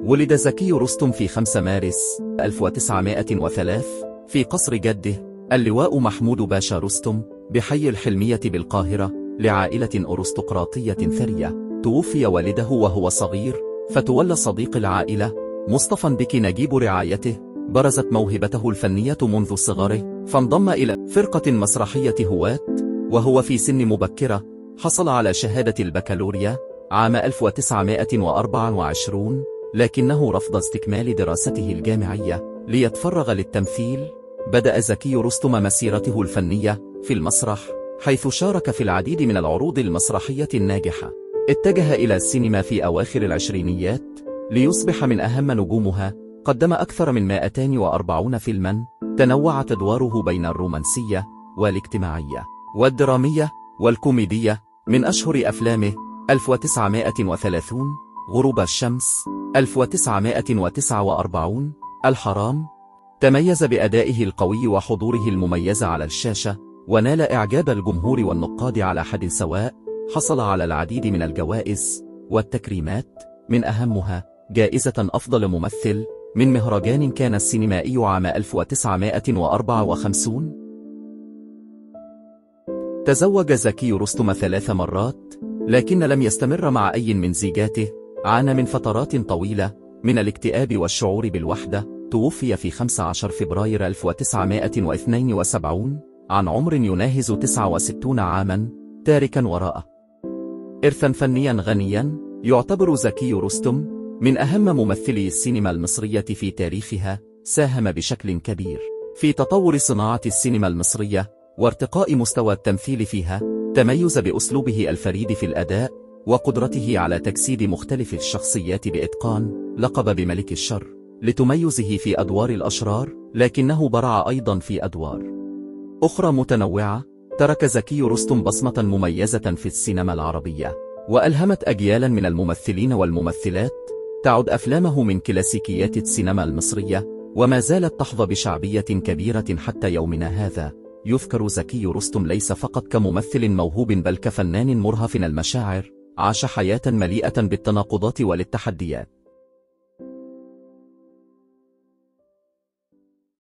ولد زكي رستم في 5 مارس 1903 في قصر جده اللواء محمود باشا رستم بحي الحلمية بالقاهرة لعائلة أرستقراطية ثرية. توفي والده وهو صغير، فتولى صديق العائلة مصطفى بك نجيب رعايته. برزت موهبته الفنية منذ صغره، فانضم إلى فرقة مسرحية هواة وهو في سن مبكرة. حصل على شهادة البكالوريا عام 1924، لكنه رفض استكمال دراسته الجامعية ليتفرغ للتمثيل. بدأ زكي رستم مسيرته الفنية في المسرح، حيث شارك في العديد من العروض المسرحية الناجحة. اتجه إلى السينما في أواخر العشرينيات ليصبح من أهم نجومها. قدم أكثر من 240 فيلما، تنوعت أدواره بين الرومانسية والاجتماعية والدرامية والكوميدية. من أشهر أفلامه 1930 غروب الشمس، 1949 الحرام. تميز بأدائه القوي وحضوره المميز على الشاشة، ونال إعجاب الجمهور والنقاد على حد سواء. حصل على العديد من الجوائز والتكريمات، من أهمها جائزة أفضل ممثل من مهرجان كان السينمائي عام 1954. تزوج زكي رستم 3 مرات، لكن لم يستمر مع أي من زيجاته. عانى من فترات طويلة من الاكتئاب والشعور بالوحدة. توفي في 15 فبراير 1972 عن عمر يناهز 69 عاما، تاركا وراءه إرثا فنيا غنيا. يعتبر زكي رستم من أهم ممثلي السينما المصرية في تاريخها. ساهم بشكل كبير في تطور صناعة السينما المصرية وارتقاء مستوى التمثيل فيها. تميز بأسلوبه الفريد في الأداء وقدرته على تجسيد مختلف الشخصيات بإتقان. لقب بملك الشر لتميزه في أدوار الأشرار، لكنه برع أيضا في أدوار أخرى متنوعة. ترك زكي رستم بصمة مميزة في السينما العربية، وألهمت أجيالا من الممثلين والممثلات. تعد أفلامه من كلاسيكيات السينما المصرية، وما زالت تحظى بشعبية كبيرة حتى يومنا هذا. يذكر زكي رستم ليس فقط كممثل موهوب، بل كفنان مرهف المشاعر، عاش حياة مليئة بالتناقضات والتحديات.